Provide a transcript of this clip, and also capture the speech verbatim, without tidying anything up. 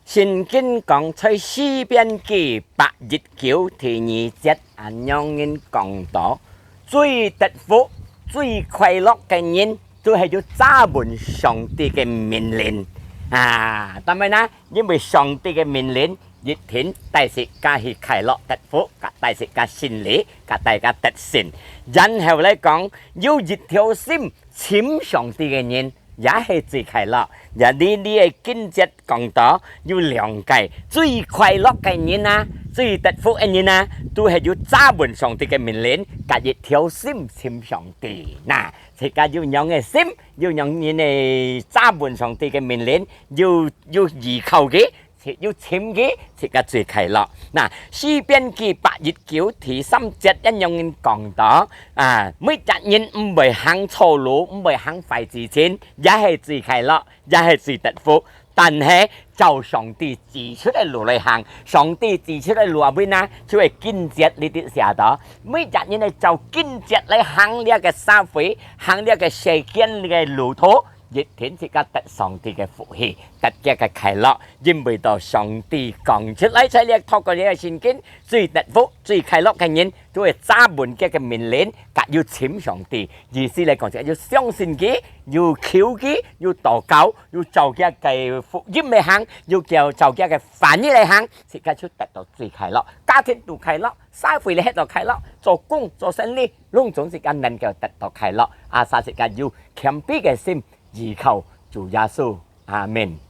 聖經講在詩篇記百一九第二節恁樣人講到：最得福、最快樂个人，就係有揸穩上帝个命令啊。當然啦，因為上帝个命令一定帶自家去快樂得福，帶自家勝利，帶自家得勝。然後來講，有一條心尋上帝个人，也係最快樂。也你你个經節講到有兩個，最快樂个人啊，最得福个人啊，都係有揸穩上帝个命令，甲一條心尋上帝。那，自家有樣个心，有樣人个揸穩上帝个命令，有有依靠佢，有尋佢，自家最快樂。那，詩篇記百一九第三節一樣人講到啊，每隻人毋會行錯路，毋會行壞事情，也係最快樂，也係最得福。但係照上帝指出个路來行，上帝指出个路啊，邊啊，就係經節裡底寫到，每隻人係照經節來行這个社會，行這个世間个路途，一定自家得上帝个福氣，得佢个快樂，因為到上帝講出來在這透過這个聖經，最得福、最快樂个人，就會揸穩佢个命令，甲有尋上帝。意思來講，就係有相信佢，有求佢，有禱告，有照佢个福音來行，有照照佢个話語來行，自家就得到最快樂，家庭都快樂，社會裡歇到快樂，做工做生理，攏總自家能夠得到快樂。啊，所以自家有謙卑个心，依靠主耶穌。阿門。